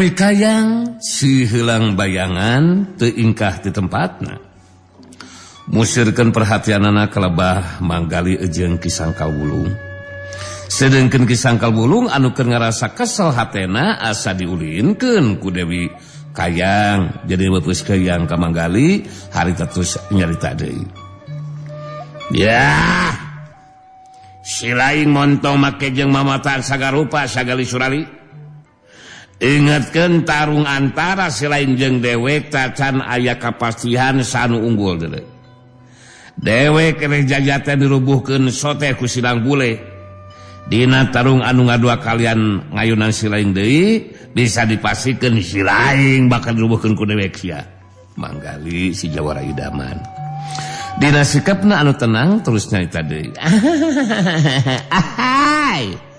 Dewi Kayang si heulang bayangan teu ingkah di tempatna. Musirkeun perhatianana kalebah Manggali jeung Ki Sangkal Wulung. Sedengkeun Ki Sangkal Wulung anu keur ngarasa kesel hatena asa diulinkeun ku Dewi Kayang. Jadi beupeus kayang ka Manggali harita terus nyarita deui. Ya. Si lain montong make jeung mamatan sagarupa sagali surali. Ingatkeun tarung antara si lain jeung dewek tacan aya kapastian sanu unggul deuleu. Dewek reh jajatan dirubuhkeun sote ku silang bule. Dina tarung anu ngadua kalian ngayunan si lain deui bisa dipastikeun si lain bakal dirubuhkeun ku dewek sia. Manggali si jawara idaman. Dina sikapna anu tenang terus nyarita deui. Ahai.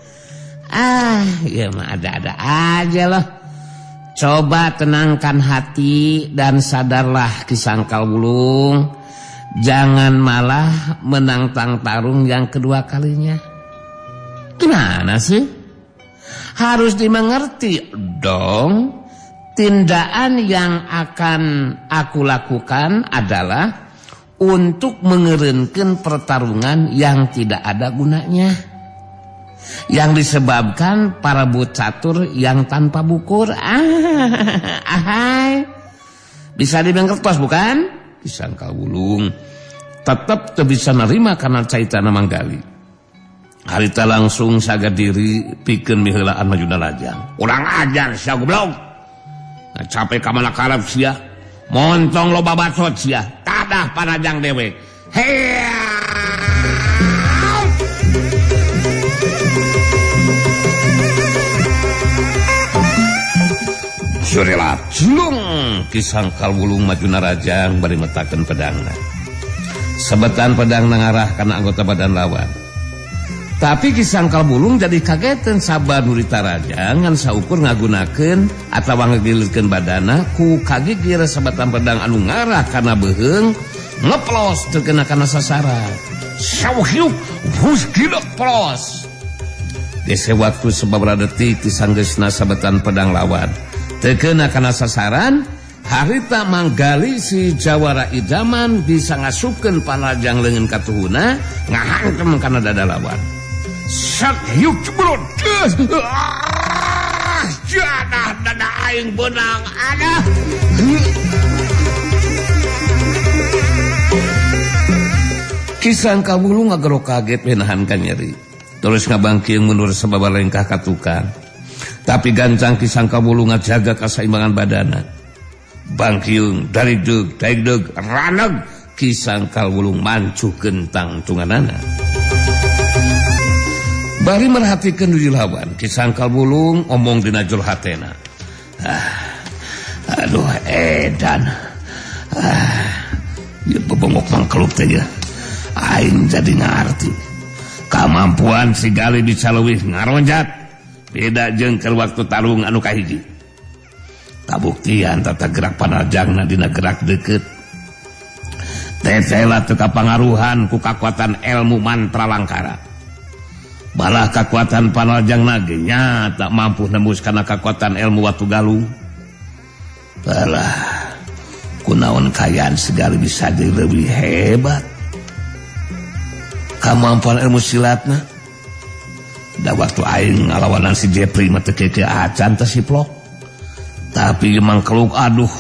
Ah, ya mah ada-ada aja loh. Coba tenangkan hati dan sadarlah Ki Sangkal Wulung. Jangan malah menantang tarung yang kedua kalinya. Gimana sih? Harus dimengerti dong. Tindakan yang akan aku lakukan adalah untuk mengerenkan pertarungan yang tidak ada gunanya, yang disebabkan para bocatur yang tanpa bukur. Ahai. Bisa dimengertos bukan? Ki Sangkal Wulung tetep teu bisa nerima karena caitana Manggali. Harita langsung saga diri pikeun miheulaan majuna lajang. Urang ajar sia goblok. Nah, capek ka mana karep sia. Montong loba bacot sia. Tadah panajang dewek. Hea. Surilat jelung Ki Sangkal Wulung maju narajang bari metakeun pedangna. Sebetan pedangna ngarah kana anggota badan lawan. Tapi Ki Sangkal Wulung jadi kagetan sabar nu ditarajang ngan saukur ngagunakeun atawa ngagilirkeun badana ku kagigir sebetan pedang anu ngarah kana beuheung ngeplos teu kena kana sasaran. Sawhiuk hus gilek plos. Dese waktu sababaraha detik disanggeusna sabetan pedang lawan. Tekena kana sasaran, harita Manggali si jawara idaman bisa ngasupkeun panajang leungeun katuhuna ngahangkem kana dada lawan. Sat hiuk cebrot. Jadah dada aing beunang ada. Ki Sangkal Wulung ngagero kaget menahan ka nyeri. Terus ngabangkiung mundur sababaraha lengkah ka tukang. Tapi gancang Ki Sangkal Wulung ngajaga kasaimbangan badana. Bangkiung dari deg daig deg raneg Ki Sangkal Wulung mancuh gentang tunganana. Bari merhatikeun nuju lawan, Ki Sangkal Wulung omong dina jero hatena. Ah, aduh edan. Ah, ieu bebongok mangkeluk teh ya. Aing jadi ngarti. Kamampuan si Gali bisa leuwih ngaronjat. Beda jeung keur waktu tarung anu kahiji. Kabuktian tata gerak panajangna dina gerak deukeut. Tetela teu kapangaruhan ku kakuatan ilmu mantra langkara. Balah kakuatan panajangna ge nya tak mampu nembus kana kakuatan ilmu watu galung. Balah kunaon kayaan segala bisa jadi leuwih hebat. Kamampuan ilmu silatna. Da waktu aing ngalawanan si Jepri mah teu keke acan teh si Plok. Tapi mangkeluk aduh.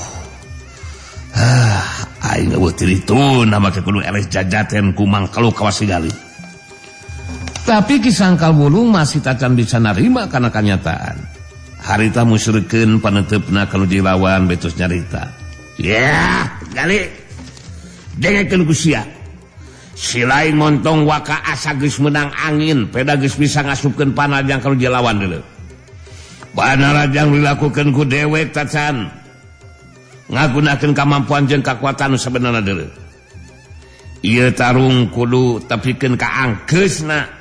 Ah, aing eueuh tirituna make kudu eleh jajaten ku mangkeluk kawas si Gali. Tapi Ki Sangkal Wulung masih tacan bisa narima kana kanyataan. Harita musyrikeun paneuteup-na ka nu dilawan betus nyarita. Ya, Gali. Dengekeun ku sia. Si lain montong waka asa geus menang angin, peda geus bisa ngasupkeun panajang ka nu dilawan deuleu. Panarajang dilakukeun ku dewek tacan. Ngagunakeun kamampuan jeung kakuatan nu sabenerna deuleu. Ieu tarung kudu tepikeun ka angkeusna.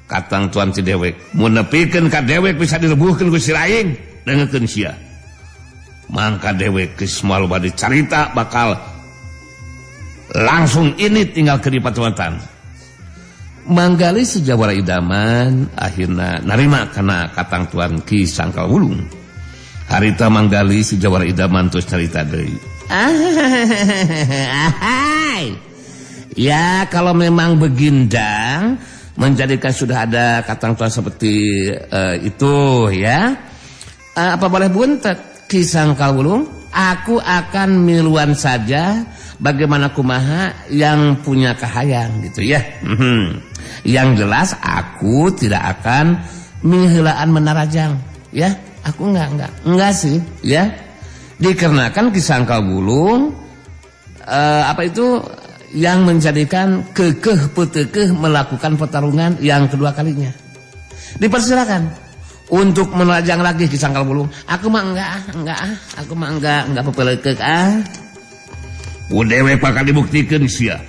Katang tuan si dewek, mun nepikeun ka dewek bisa direbuhkeun ku si lain, dengekeun sia. Mangka dewek geus moal bade carita bakal langsung ini tinggal ke dipatuatan. Manggali sejawara idaman akhirna narima kana katang tuan Ki Sangkal Wulung. Harita Manggali si jawara idaman terus carita deui. Ya kalau memang begindang menjadikan sudah ada katang tua seperti itu ya. Apa boleh buntet Ki Sangkal Wulung? Aku akan miluan saja bagaimana kumaha yang punya kahayang gitu ya. Yang jelas aku tidak akan miheulaan menarajang ya. Aku enggak sih ya. Dikarenakan Ki Sangkal Wulung apa itu yang menjadikan kekeh petekeh melakukan pertarungan yang kedua kalinya. Dipersilakan untuk menerajang lagi Ki Sangkal Wulung. Aku mah enggak, aku mah enggak pepelekek ah. Ku dewek bakal dibuktikeun sia.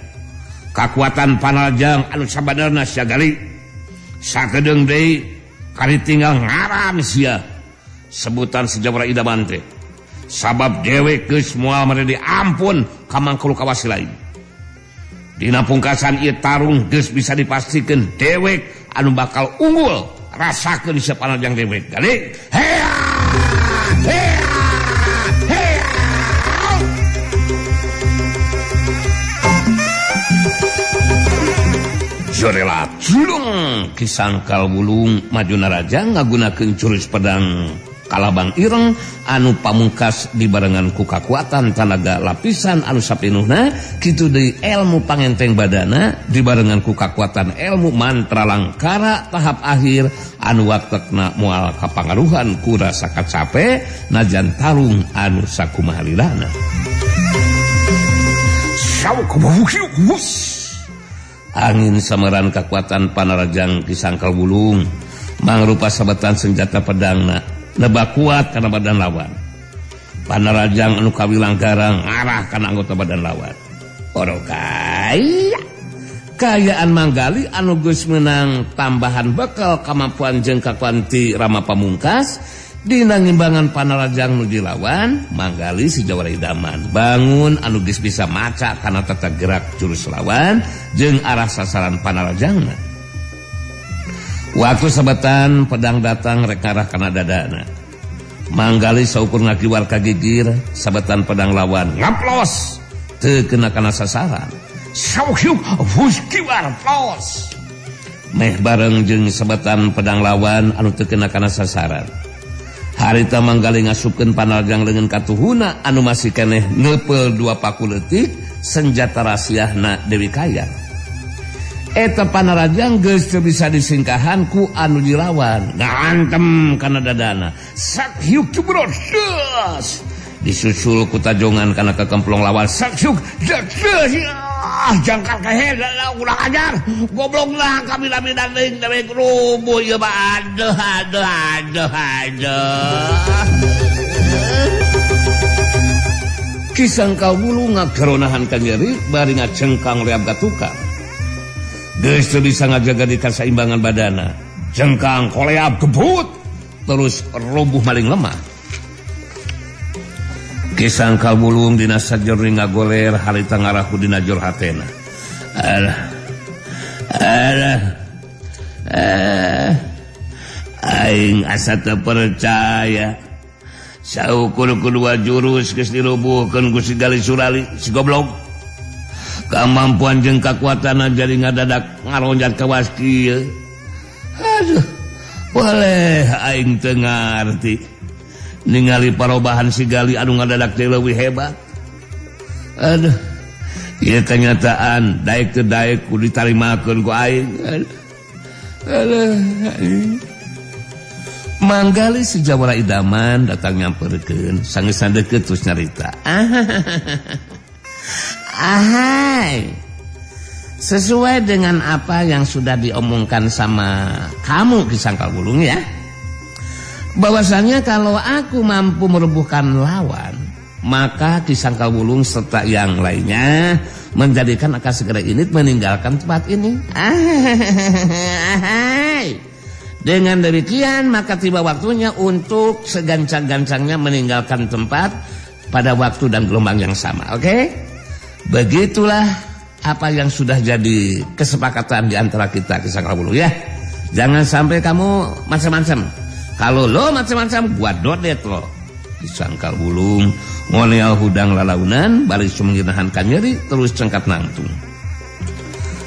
Kakuatan panarajang anu sabanerna sia gali. Sakedeung deui kari tinggal ngaran sia. Sebutan sejawara idaman teh. Sabab dewek geus moal mere diampun ka mangkulu kawasi lain. Dina pungkasan ieu tarung geus bisa dipastikeun dewek anu bakal unggul. Rasakeun sia panarajang dewek. Gali. Hea! Hea! Hea! Jorela julung Ki Sangkal Wulung maju narajang ngagunakeun jurus pedang Kalabang Ireng anu pamungkas dibarengan ku kakuatan tanaga lapisan anu sapinuhna kitu deui ilmu pangenteng badana dibarengan ku kakuatan ilmu mantra langkara tahap akhir anu waktekna moal kapangaruhan ku rasa kacape najan tarung anu sakumaha lilana. Angin sameran kakuatan panarajang Ki Sangkal Wulung mangrupa sabetan senjata pedangna lebah kuat karena badan lawan. Panarajang anu kawilang garang ngarah kana anggota badan lawan. Orokai kayaan Manggali anu geus meunang tambahan bekal kemampuan jeung kakuatan ti Rama Pamungkas dina ngimbangan panarajang nu dilawan. Manggali si jawara idaman bangun anu geus bisa maca kana tata gerak jurus lawan jeung arah sasaran panarajangna. Waktu sabetan pedang datang rek ngarah kana dadana. Manggali saukur ngakiwar ka gigir sabetan pedang lawan ngaplos teu kena kana sasaran. Sauhyuk huskiwar plos. Meh bareng jeung sabetan pedang lawan anu teu kena kana sasaran. Harita Manggali ngasupkeun panarajang leungeun katuhuna anu masih keneh neupeul dua paku leutik senjata rasiahna Dewi Kaya. Eta panarajang geus teu bisa disingkahan ku anu dilawan. Ngantem kana dadana. Sakyuk cubrot. Disusul ku tajongan kana kekemplong lawan. Sakyuk jangkar kehe ulah ajar. Goblok lah kami lami deui deui rubuh ieu mah aduh aduh aduh aduh. Ki Sangkal Wulung ngageronahan ka nyeri bari ngacengkang leab ka tukang. Geus teu bisa ngajaga di kasaimbangan badana. Jengkang koleab gebut terus robuh maling lemah. Ki Sangkal Wulung dina sajroning ngagoler harita ngarahu dina jor hatena. Alah. Alah. Aing asa teu percaya. Saukur kedua jurus geus dirubuhkeun ku si Gali Surali si goblok. Kemampuan jeung kakuatan jadi ngadadak ngaronjat kawas kieu. Aduh, boleh aing teu ngarti. Ningali parobahan si Gali anu ngadadak teh leuwih hebat. Aduh, ieu kenyataan daek teu daek kudu ditarimakeun ku aing. Aduh, aing. Manggali si jawara idaman datang nyamperkeun, sanggeus deukeut terus nyarita. Ahai, sesuai dengan apa yang sudah diomongkan sama kamu Ki Sangkal Wulung ya, bahwasanya kalau aku mampu merubuhkan lawan, maka Ki Sangkal Wulung serta yang lainnya menjadikan akan segera ini meninggalkan tempat ini. Ahai. Dengan demikian maka tiba waktunya untuk segancang-gancangnya meninggalkan tempat pada waktu dan gelombang yang sama. Oke? Begitulah apa yang sudah jadi kesepakatan di antara kita Ki Sangkal Wulung ya. Jangan sampai kamu macam-macam. Kalau lo macam-macam, gua dodet lo. Disangkal Wulung ngoneal hudang lalaunan bari sumenginahan kanyeri terus cengkat nangtung.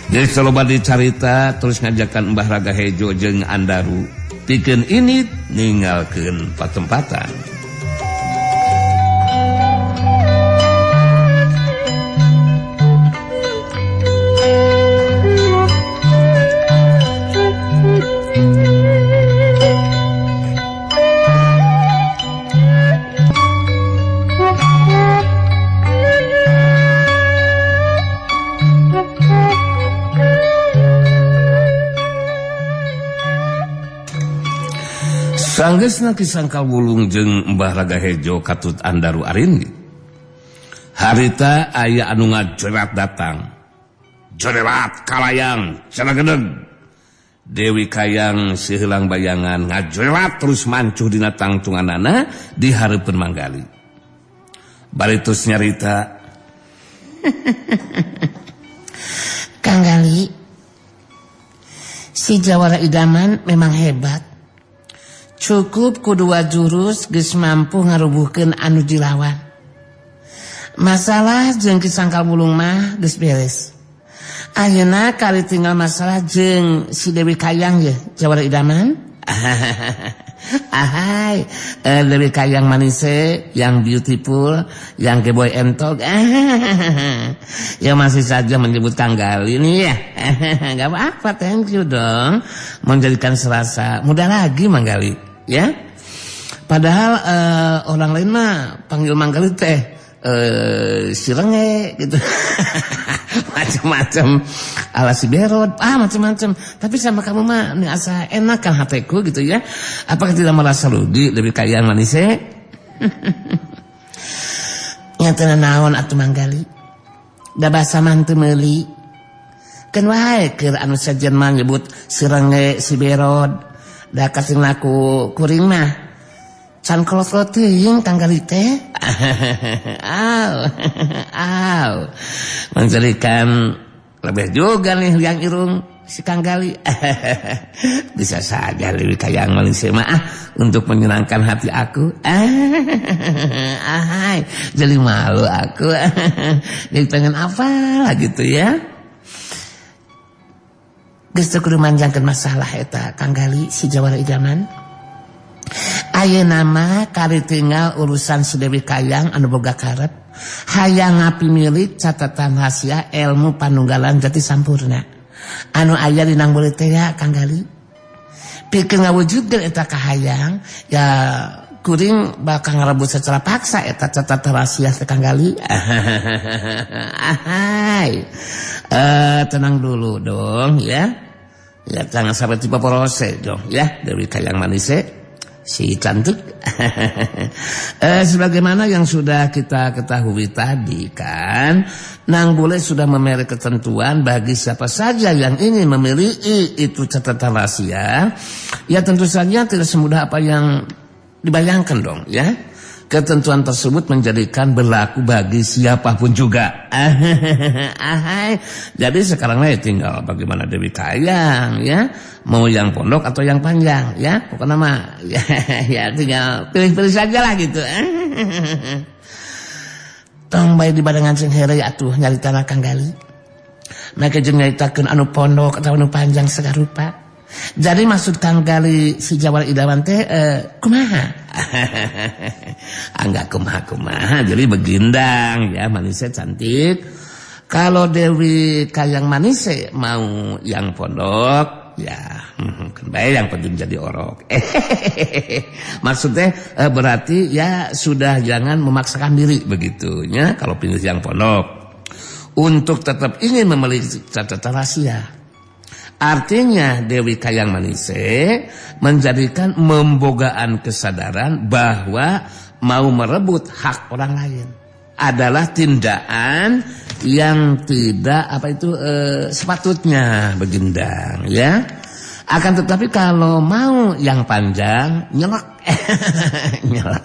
Jadi saloba dicarita terus ngajakan Mbah Raga Hejo jeung Andaru pikeun ini ninggalkeun patempatan. Sanggeusna Ki Sangkal Wulung jeung Mbah Raga Hejo katut Andaru Aringgit. Harita aya anu ngajerat datang. Jerelat kalayang cenah. Dewi Kayang si heulang bayangan ngajerat terus mancuh dina tangtunganana di hareupeun Manggali. Bari terus nyarita, Kang Gali, si Jawara Idaman memang hebat. Cukup ku dua jurus geus mampu ngarubuhkeun anu dilawan. Masalah jeung Ki Sangkal Wulung mah geus beres. Ayeuna kali tinggal masalah jeung si Dewi Kayang ye, Jawara Idaman. Ahai, Dewi Kayang manise, yang beautiful, yang keboy entok. Ya masih saja menyebut Kang Gali nih ya. Gak apa-apa, thank you dong. Menjadikan serasa mudah lagi Mang Gali, ya. Padahal orang lain mah panggil Mang Gali teh sirenge gitu. Macam-macam ala si berot, macam-macam. Tapi sama kamu mah ini asa enak kan hatiku gitu ya. Apakah tidak merasa rugi lebih kaya manise? Nyatana naon atuh Mang Gali? Da basa mah teu meuli. Keun wae keur anu sejen mah nyebut sirenge si berot. Da kasing laku kuring mah can kolot-kolot teuing Kang Gali teh. Aw, aw. Menjadikan lebih juga nih yang irung si Kang Gali. Bisa saja lebih kaya Malaysia mah untuk menyenangkan hati aku. Ahai, jadi malu aku. Jadi pengen apa lah gitu ya. Geus teu kudu manjangkeun masalah eta Kang Gali si Jawara Idaman. Ayeuna mah kari tinggal urusan si Dewi Kayang anu boga karep hayang ngapimilik catatan rahasia ilmu panunggalan jati sampurna anu aya di nang beureut teh ya Kang Gali. Pikeun ngawujudkeun eta kahayang ya kuring bakal ngarebut secara paksa eta catatan rahasia teh Kang Gali. Ahai, tenang dulu dong ya. Ya jangan sampai tiba porose dong ya Dewi Kayang manise si cantik. Sebagaimana yang sudah kita ketahui tadi kan, Nang Bule sudah memberi ketentuan bagi siapa saja yang ingin memiliki itu catatan rahasia. Ya tentu saja tidak semudah apa yang dibayangkan dong ya. Ketentuan tersebut menjadikan berlaku bagi siapapun juga. Ahai. Jadi sekarang lah tinggal bagaimana Dewi Kayang ya, mau yang pondok atau yang panjang ya, pokoknya mah ya, ya tinggal pilih-pilih saja lah gitu. Tong bae di barengan sing here atuh nyaritana Kang Gali. Make jeung nyaritakeun anu pondok atau anu panjang sagarupa. Jadi maksud Kang Gali si Jawara Idaman teh kumaha? Enggak kumaha-kumaha, jadi begindang ya manisnya cantik. Kalau Dewi Kayang manise mau yang pondok ya kan baik, yang penting jadi orok. Maksudnya berarti ya sudah jangan memaksakan diri begitunya kalau pilih yang pondok. Untuk tetap ingin memiliki catatan rahasia. Artinya Dewi Kayang Manise menjadikan membogaan kesadaran bahwa mau merebut hak orang lain adalah tindakan yang tidak apa itu sepatutnya begendang ya. Akan tetapi kalau mau yang panjang nyelak nyelak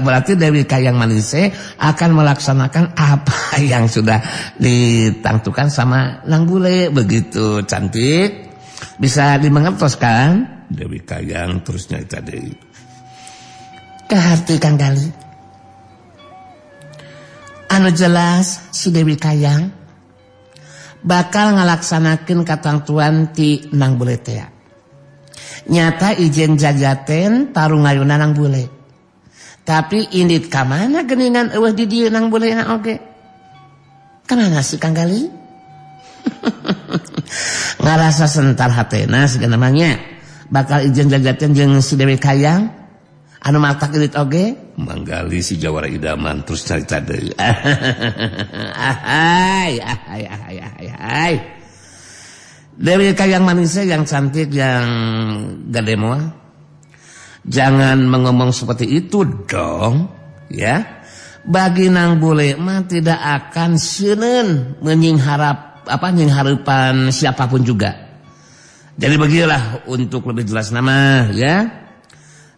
berarti Dewi Kayang Manise akan melaksanakan apa yang sudah ditentukan sama Nang Bule begitu cantik. Bisa dimengertos kan Dewi Kayang terusnya tadi. Kaharti Kang Gali. Anu jelas si Dewi Kayang bakal ngalaksanakeun katangtuan ti Nang Bule tea. Nyata ijen jajaten tarung ngayuna Nang Bule. Tapi indit ka mana geuningan eueuh di dieu Nang Bule na oge? Kamana si Kang Gali? Ngarasa sentar hatena sigana namanya. Bakal ijen jajaten jeung si Dewi Kayang anu matak indit oge? Manggali si jawara idaman terus carita deui. Ahai, ahai, ahai, ahai, ahai. Dewi Kayang manisnya yang cantik yang gede moal. Jangan mengomong seperti itu dong, ya. Bagi Nang Bule mah tidak akan sieun menyingharap apa nyingharepan siapapun juga. Jadi beginilah untuk lebih jelas nama, ya.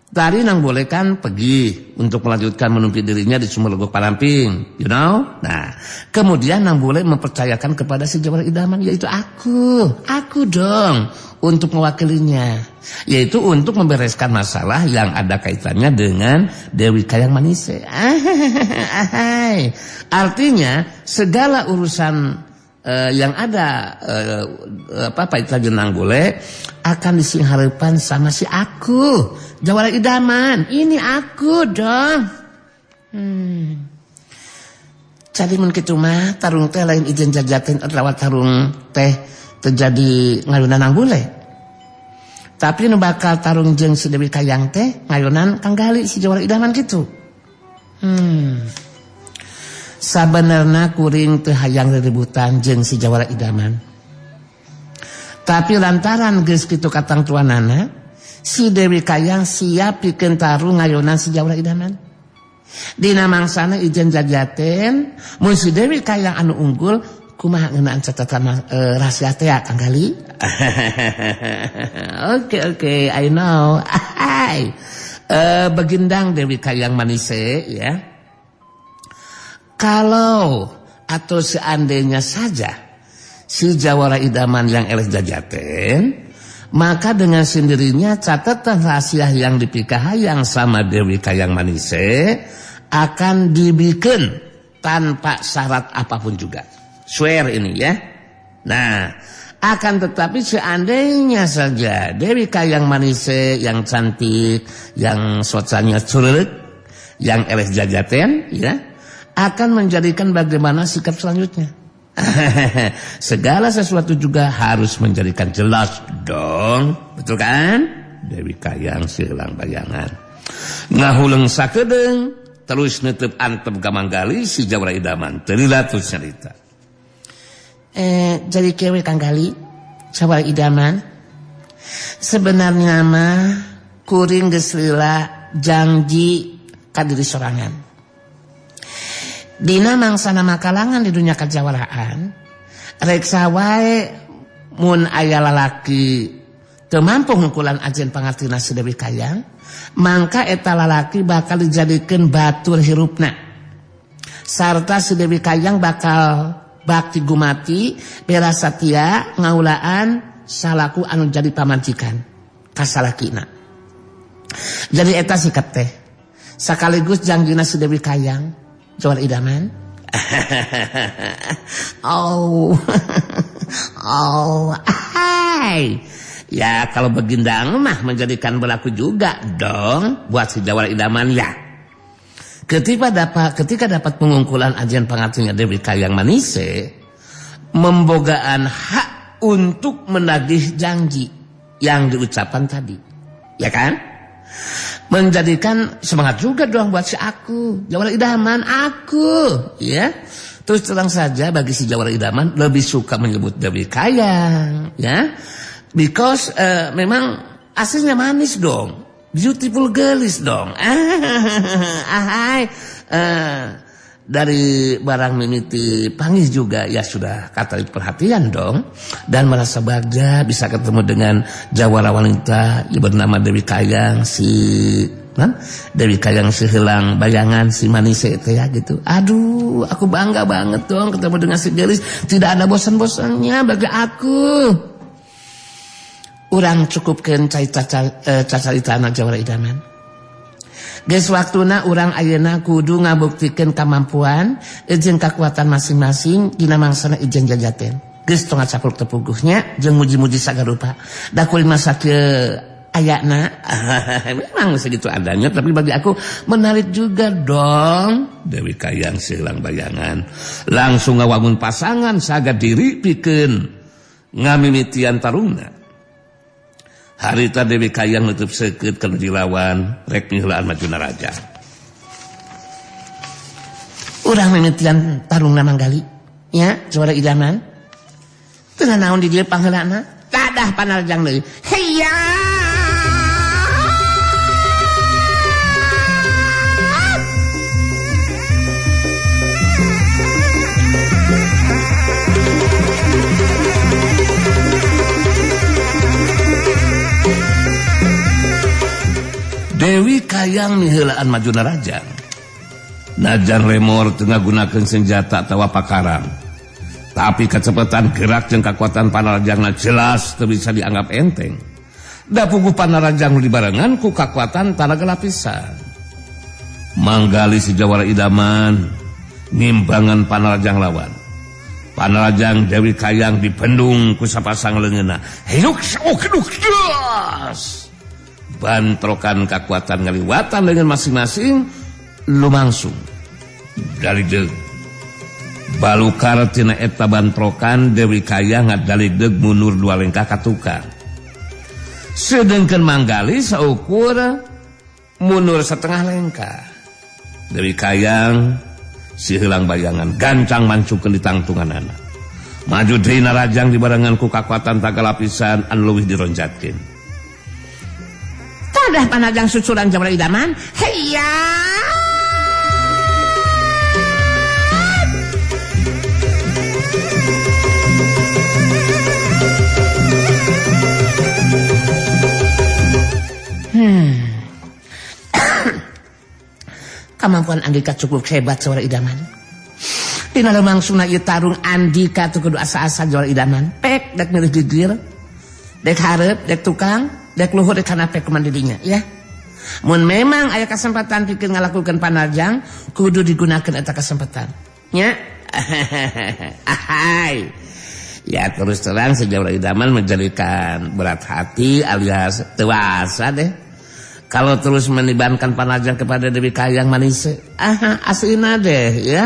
Tadi Nang Bule kan pergi untuk melanjutkan menumpi dirinya di Sumur Legok Palamping, you know. Nah, kemudian Nang Bule mempercayakan kepada si jawara idaman, yaitu aku dong untuk mewakilinya, yaitu untuk membereskan masalah yang ada kaitannya dengan Dewi Kayang Manise. Artinya segala urusan yang ada apa itu Nang Bule akan disingharepan sama si aku jawara idaman ini aku dong. Jadi mun kitu mah tarung teh lain ijen jajaten atawa tarung teh terjadi ngayunan Nang Bule, tapi nu bakal tarung jeung si Dewi Kayang teh ngayunan Kang Gali si jawara idaman kitu. Sabenerna kuring teu hayang reributan jeung si jawara idaman. Tapi lantaran geus kitu katangtuanana, si Dewi Kayang siap pikeun tarung ngayunan si jawara idaman. Dina mangsana ijen jajaten, mun si Dewi Kayang anu unggul, kumaha ngeunaan catatan rahasia teh Kang Gali? Oke, I know. Hai. Begindang Dewi Kayang manise ya. Kalau atau seandainya saja si jawara idaman yang eleh jajaten, maka dengan sendirinya catatan rahasia yang dipikahayang sama Dewi Kayang Manise akan dibikin tanpa syarat apapun juga. Swear ini ya. Nah, akan tetapi seandainya saja Dewi Kayang Manise yang cantik, yang socanya curut, yang eleh jajaten, ya, akan menjadikan bagaimana sikap selanjutnya. Segala sesuatu juga harus menjadikan jelas dong, betul kan? Dewi Kayang silang bayangan ngahuleng sakedeung terus netep antep gamanggali si jawara idaman teu terus nyarita. Jadi kewe Kang Gali jawara idaman sebenarnya mah kuring geus lila janji ka diri sorangan. Dina mangsana makalangan di dunia kajawaraan, reksa wae mun aya lalaki teu mampu ngungkulan ajen pangartina si Dewi Kayang, mangka eta lalaki bakal dijadikeun batur hirupna. Sarta si Dewi Kayang bakal bakti gumati bera satia ngaulaan salaku anu jadi pamajikan ka salakina. Jadi eta sikap teh sekaligus jangjina si Dewi Kayang jawara idaman. Oh, oh, hai. Ya kalau begindang mah menjadikan berlaku juga dong buat si jawara idaman ya. Ketika dapat pengungkulan ajian pangartinya Dewi Kayang Manise, membogaan hak untuk menagih janji yang diucapkan tadi, ya kan? Menjadikan semangat juga dong buat si aku jawara idaman aku, ya. Terus terang saja bagi si jawara idaman lebih suka menyebut Dewi Kayang, ya, because memang aslinya manis dong, beautiful girls dong. Ahai. Dari barang mimiti pangis juga ya sudah kata perhatian dong, dan merasa bahagia bisa ketemu dengan jawara wanita yang bernama Dewi Kayang si Dewi Kayang si helang bayangan si manise itu ya gitu. Aduh, aku bangga banget dong ketemu dengan si gelis, tidak ada bosan-bosannya bagi aku. Urang cukupkeun cacarita anak jawara idaman. Geus waktuna urang ayeuna kudu ngabuktikeun kamampuan jeung kakuatan masing-masing dina mangsana ijen jajaten. Geus tong caplok tepuguhnya jeung muji-muji sagarupa. Da kuring mah sakieu ayana memang segitu adanya, tapi bagi aku menarik juga dong. Dewi Kayang silang bayangan langsung ngawangun pasangan saga diri pikeun ngamimitian tarungna. Harita Dewi Kayang nutup seukeut ka nu dilawan rek miheulaan maju naraja. Urang mimitian tarungna Manggali nya juara idaman. Teu naon di dieu pangheulana tadah panarjang deui. Heya. Dewi Kayang miheulaan maju narajang. Najan lemor teu ngagunakeun senjata atawa pakarang. Tapi kecepatan gerak jeung kekuatan panarajangna jelas teu bisa dianggap enteng. Da puguh panarajang nu dibarengan ku kakuatan tanaga lapisan. Manggali si jawara idaman ngimbangan panarajang lawan. Panarajang Dewi Kayang dibendung ku sapasang leungeunna. Hiruk sok das. Bantrokan kekuatan ngaliwatan dengan masing-masing lumangsung dari deug balukar tina eta bantrokan Dewi Kayang ngadaligdeug mundur dua lengkah ka tukang, sedengkeun Manggali saukur mundur setengah lengkah. Dewi Kayang si heulang bayangan gancang mancukeun di tangtunganana maju deui narajang dibarengan ku kakuatan tagalapisan anu leuwih dironjatkeun. Tadah panajang susulan jawara idaman. Heya. Kemampuan Andika cukup hebat jawara idaman. Dina lumangsungna ieu tarung Andika teu kudu asa-asa jawara idaman. Pek dek milih gigir, dek hareup, dek tukang, dek luhur dek kanape kuman didinya ya. Mun memang aya kesempatan pikeun ngalakukeun panarjang kudu digunakeun eta kesempatan nya. Ahai. Ya terus terang sejauh idaman menjadikan berat hati alias tewasa deh. Kalau terus menibankan panarjang kepada Dewi Kayang manis, aha aslina deh ya.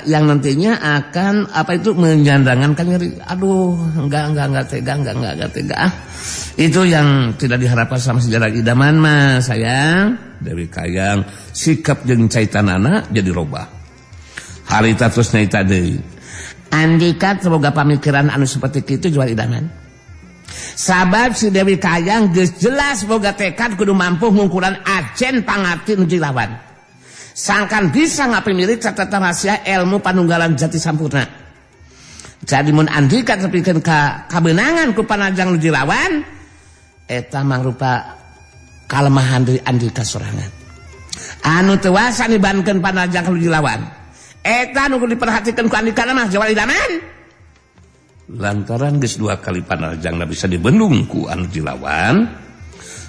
Yang nantinya akan apa itu menyandangan kan nyeri. Aduh, enggak tega, enggak tega. Ah, itu yang tidak diharapkan sama sejarah idaman mah sayang. Dewi Kayang sikap jeung caitanana jadi robah. Harita terus nyaita deui. Andika semoga pamikiran anu seperti itu jual idaman. Sabab si Dewi Kayang geus jelas boga tekad kudu mampu ngungkuran ajen pangarti nu dilawan. Sangkan bisa ngapimilik catatan rahasia ilmu panunggalan jati sampurna. Jadi mun Andika tepikeun ka kabeunangan ku panajang nu dilawan, eta mangrupa kalemahan dari Andika sorangan. Anu teu wasa nibankeun panajang nu dilawan. Eta nu kudu diperhatikeun ku Andika mah jawab idaman. Lantaran geus dua kali panajangna bisa dibendung ku anu dilawan,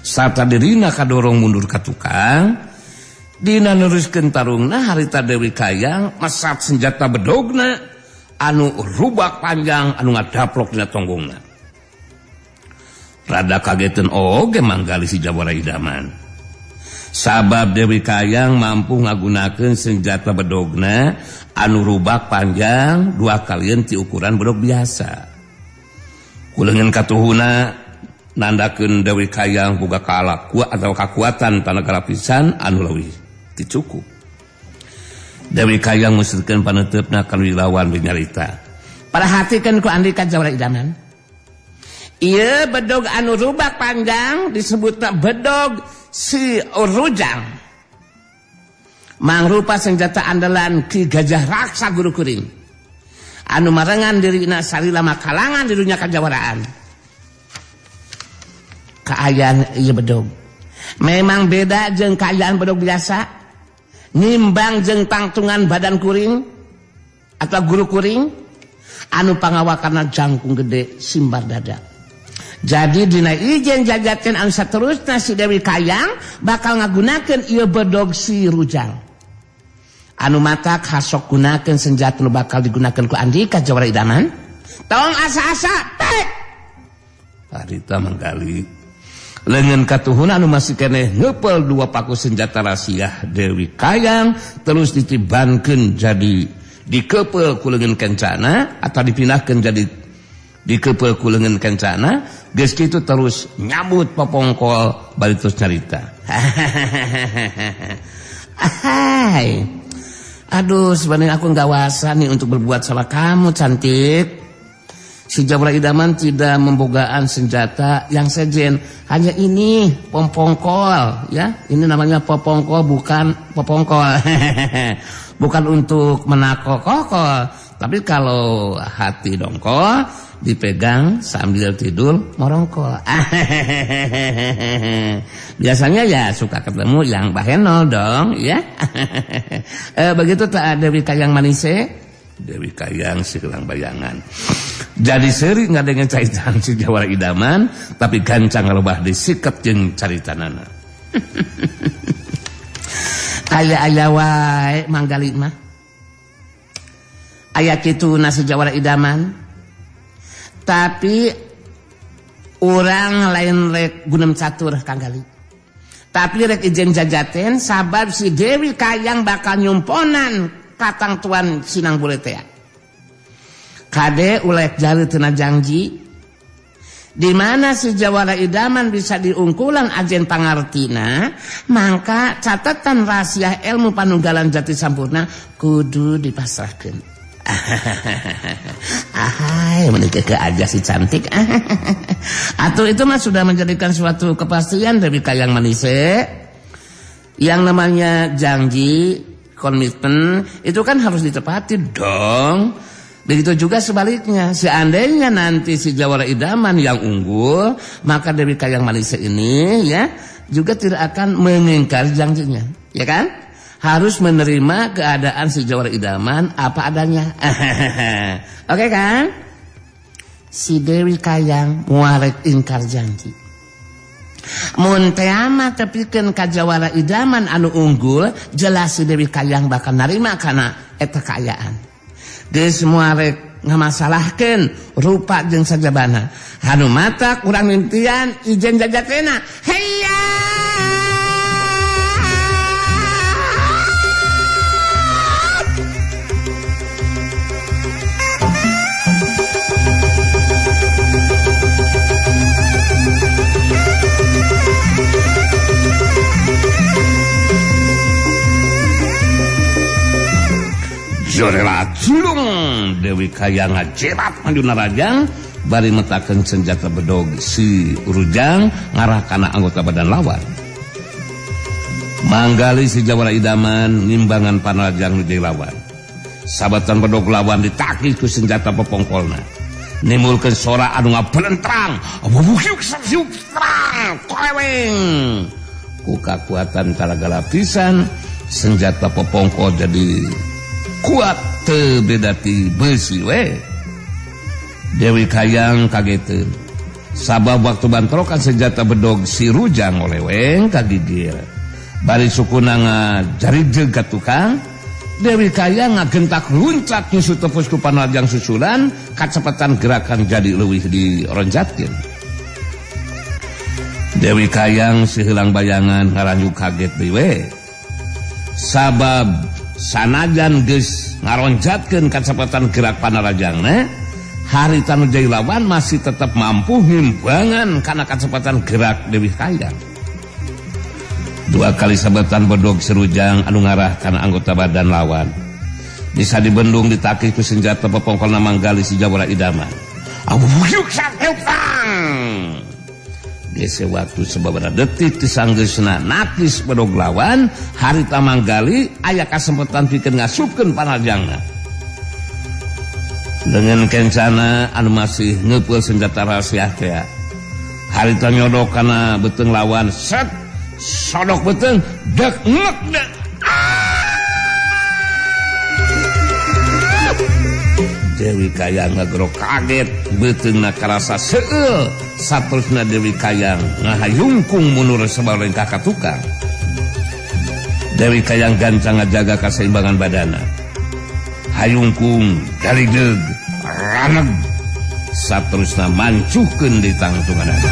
sarta dirina kadorong mundur ka tukang. Dina neruskeun tarungna harita Dewi Kayang mesat senjata bedogna anu rubak panjang anu ngadaplok dina tonggongna. Rada kageteun oge Manggali si jawara idaman. Sabab Dewi Kayang mampu ngagunakeun senjata bedogna anu rubak panjang dua kalian ti ukuran bedog biasa. Kuleungeun katuhuna nandakeun Dewi Kayang boga kalakua atau kakuatan tanaga lapisan anu leuwih cukup. Dewi Kayang musrikeun paneuteup-na ka nu dilawan nyarita. Perhatikeun ku Andika jawara idaman. Ieu bedog anu rubak panjang disebutna bedog si Rujang. Mangrupa senjata andalan Ki Gajah Raksa guru kuring. Anu marengan dirina salila makalangan di dunia kajawaraan. Kaayaan ieu bedog memang beda jeung kaayaan bedog biasa. Nimbang jeung tangtungan badan kuring atau guru kuring anu pangawakarna jangkung gede simbar dada. Jadi dina ijen jajaten anu saterusna si Dewi Kayang bakal ngagunakeun ieu bedog si Rujang. Anu matak hasok gunakeun senjata nu bakal digunakeun ku Andika Jawara Idaman. Tong asa-asa tek. Harita manggali leungeun katuhuna anu masih keneh ngeupeul dua paku senjata rahasia Dewi Kayang terus ditibankeun jadi dikepeul ku leungeun kencana atau dipindahkeun jadi dikepeul ku leungeun kencana geus kitu terus nyambut popongkol bari terus nyarita. Hai. Aduh, sebenarnya aku enggak wasa nih untuk berbuat sama kamu, cantik. Si Jawara Idaman tidak membogaan senjata yang sejen, hanya ini popongkol ya. Ini namanya popongkol, bukan popongkol. Bukan untuk menakokokol, tapi kalau hati dongkol dipegang sambil tidur morongkol. Biasanya ya suka ketemu yang bahenol dong ya. Begitu tak Dewi Kayang manise? Dewi Kayang si gelang bayangan. Jadi seri ngadengen caritan si Jawara Idaman, tapi gancang ngalobah disikat jeung caritanana. Aya-aya wae manggali mah. Aya kitu na si Jawara Idaman. Tapi orang lain rek gunem catur Kang Gali. Tapi rek ijen jajaten sabab si Dewi Kayang bakal nyumponan katang tuan Sinang Buletea. Kade ulek jari tina janji di mana si Jawara Idaman bisa diungkulan ajen pangartina, maka catatan rahasia ilmu panunggalan jati sampurna kudu dipasrahkeun. Ahai, menikah ke aja si cantik. Atau itu mah sudah menjadikan suatu kepastian dari Kayang manise. Yang namanya janji, komitmen itu kan harus ditepati dong. Begitu juga sebaliknya, seandainya nanti si Jawara Idaman yang unggul, maka Dewi Kayang Manise ini ya juga tidak akan mengingkari janjinya, ya kan? Harus menerima keadaan si Jawara Idaman apa adanya. Oke kan? Si Dewi Kayang muarek ingkar janji. Mun teh mah tepikeun ka Jawara Idaman anu unggul, jelas si Dewi Kayang bakal narima kana eta kaayaan. Geus muarek ngamasalahkeun rupa jeung sajabana. Anu mata kurang mimpian ijen jajatena. Heya! Jorela cilung Dewi Kayang ngajerat maju narajang bari metakeun senjata bedog si Rujang ngarah kana anggota badan lawan. Manggali si Jawara Idaman nimbangan panarajang nu jadi lawan. Sabatan bedog lawan ditakis ku senjata popongkolna. Nimbulkeun sora anu ngabelentrang, koleweng. Ku kakuatan talagala pisan senjata popongkol jadi kuat teu beda ti beusi we. Dewi Kayang kageteun. Sabab waktu bantrokan senjata bedog si Rujang oleweng kagigir. Bari sukuna ngajarijeg ka tukang, Dewi Kayang ngagentak luncat nyusu tepus ku panarajang susulan, kacepatan gerakan jadi leuwih dironjatkeun. Dewi Kayang siheulang bayangan ngaranjuk kaget deui we. Sabab sanajan geus ngaronjatkeun kacepatan gerak panarajangna, harita nu jadi lawan masih tetap mampu ngimbangan kana kacepatan gerak Dewi Kayang. Dua kali sabetan bedog serujang anu ngarah kana anggota badan lawan. Bisa dibendung ditakih ku senjata popongkolna manggali si Jawara Idaman. Gese waktu sababaraha detik tisanggeusna nakis bedog lawan, harita manggali aya kasempetan pikeun ngasupkeun panarjangna. Dengan kencana anu masih ngeupeul senjata rahasia teh. Harita nyodok kana beuteung lawan, set sodok beuteung dek ngek dek. Dewi Kayang ngagero kaget beuteungna karasa seueul saterusna Dewi Kayang ngahayungkung mundur sabalengkah ka tukang. Dewi Kayang gancang ngajaga kaseimbangan badana. Hayungkung daligdeug raneg saterusna mancuhkeun di tangtunganana.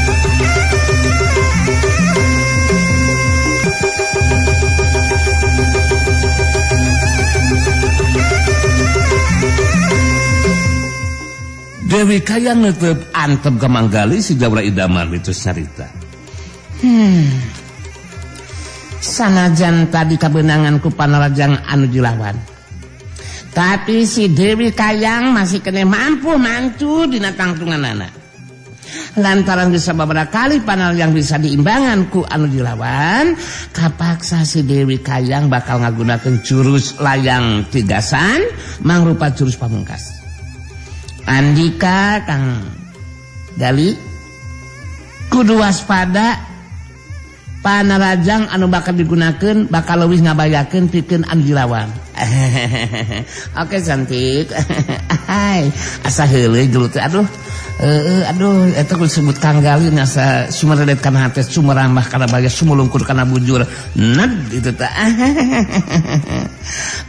Dewi Kayang netep antep ka Manggali si Jawara Idaman itu carita. Sanajan tadi kabeunangan ku panarajang anu dilawan, tapi si Dewi Kayang masih kene mampu mancu dina tangtunganana. Lantaran bisa beberapa kali panarajang bisa diimbangan ku anu dilawan, kapaksa si Dewi Kayang bakal ngagunakeun jurus layang tigasan mangrupa jurus pamungkas. Andika Kang Gali kudu waspada panarajang anu bakal digunakeun bakal leuwih ngabayakeun pikeun anu dilawan. Oke cantik. Hai, asa heuleuy gelut teh aduh. Aduh eta kudu disebut Kang Gali asa sumeredet kana hate sumerambah kana baya sumulungkur kana bujur. Ned itu teh.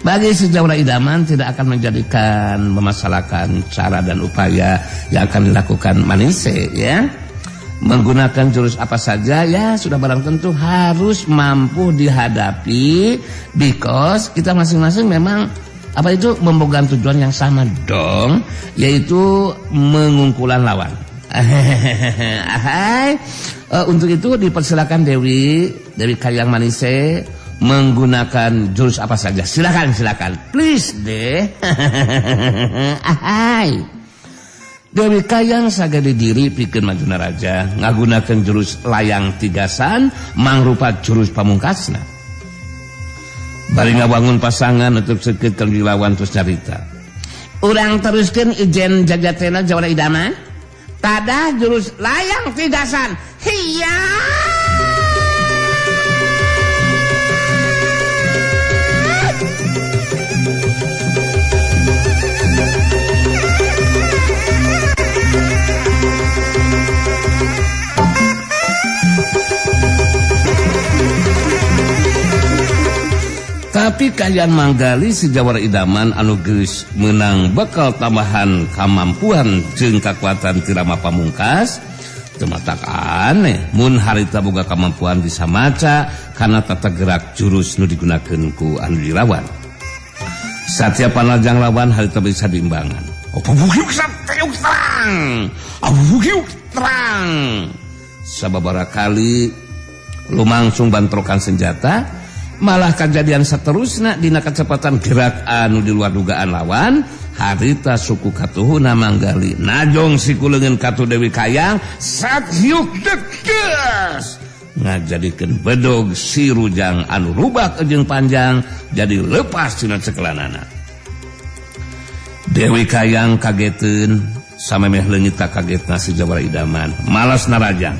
Bagi sejauh idaman tidak akan menjadikan memasalahkan cara dan upaya yang akan dilakukan Manise ya. Menggunakan jurus apa saja ya sudah barang tentu harus mampu dihadapi, because kita masing-masing memang apa itu memegang tujuan yang sama dong, yaitu mengungkulan lawan. Hai. Untuk itu dipersilakan Dewi Kayang Manise menggunakan jurus apa saja. Silakan, silakan. Please deh. Hai. Dewi Kayang sagede diri pikeun majuna raja ngagunakeun jurus layang tigasan mangrupa jurus pamungkasna. Bari ngawangun pasangan nutup seukeut keur dilawan terus carita. Urang teruskeun ijen jajatena Jawara Idaman. Tadah jurus layang tigasan. Hiya! Tapi kayang Manggali si Jawara Idaman anu geus meunang bekal tambahan kamampuan jeung kakuatan tirama pamungkas teu matak aneh mun harita boga kamampuan bisa maca kana tata gerak jurus nu digunakeun ku anu dilawan. Satiap panajang lawan harita bisa diimbangan. Terang. Sababaraha kali lumangsung bantrokan senjata, malah kejadian seterusna dina kecepatan gerak anu di luar dugaan lawan, harita suku katuhuna Manggali najong siku leungeun katu Dewi Kayang sat hiuk deges ngajadikeun bedog si rujang anu rubak jeung panjang jadi lepas tina cekelanana. Dewi Kayang kageteun samemeh leungit kagetna si Jawara Idaman malas narajang.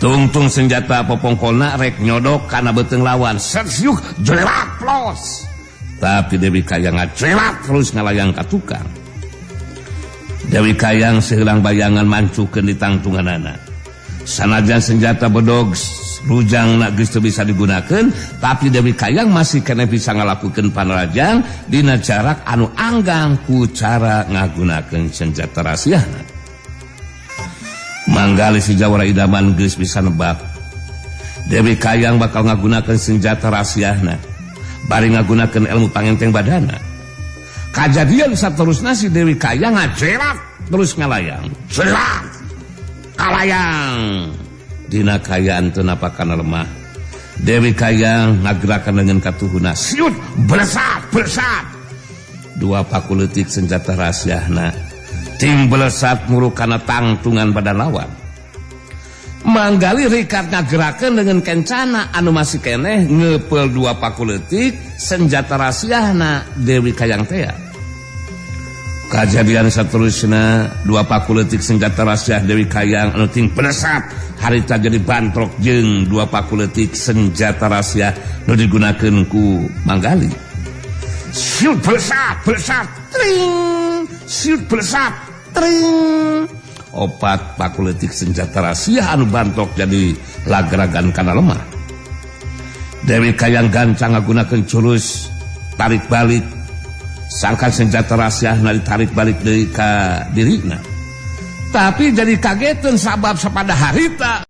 Tungtung senjata popongkolna rek nyodok kana beuteung lawan. Sersiuk jelerak plos. Tapi Dewi Kayang ngacelak terus ngalayang ka tukang. Dewi Kayang seulang bayangan mancukeun di tangtunganana. Sanajan senjata bedog rujangna geus teu bisa digunakeun, tapi Dewi Kayang masih keneh bisa ngalakukeun panarajang dina jarak anu anggang ku cara ngagunakeun senjata rahasiana. Manggali si Jawara Idaman geus bisa nebak Dewi Kayang bakal ngagunakeun senjata rahasiana bari ngagunakeun ilmu pangenteng badana. Kajadian saterusna si Dewi Kayang ngajelak terus ngalayang. Jelak kalayang. Dina kayaan teu napakana lemah. Dewi Kayang ngagerakan dengan katuhuna siut belesat belesat. Dua paku leutik senjata rahasiana ting belesat murukana tangtungan badan lawan. Manggali rikat ngagerakeun dengan kencana anu masih keneh ngepel dua paku leutik senjata rahasiana Dewi Kayang tea. Kajadian saterusna dua paku leutik senjata rahasia Dewi Kayang anu ting belesat harita jadi bantrok jeung dua paku leutik senjata rahasia nu digunakeun ku Manggali. Siut belesat, belesat, tring. Siut belesat, tring. Opat pakuletik senjata rahasia anu bantok jadi lagragan kana lemah. Dewi Kayang gancang ngagunakeun jurus tarik balik. Sangkan senjata rahasia na ditarik balik deui ka dirina. Tapi jadi kageteun sabab sapada harita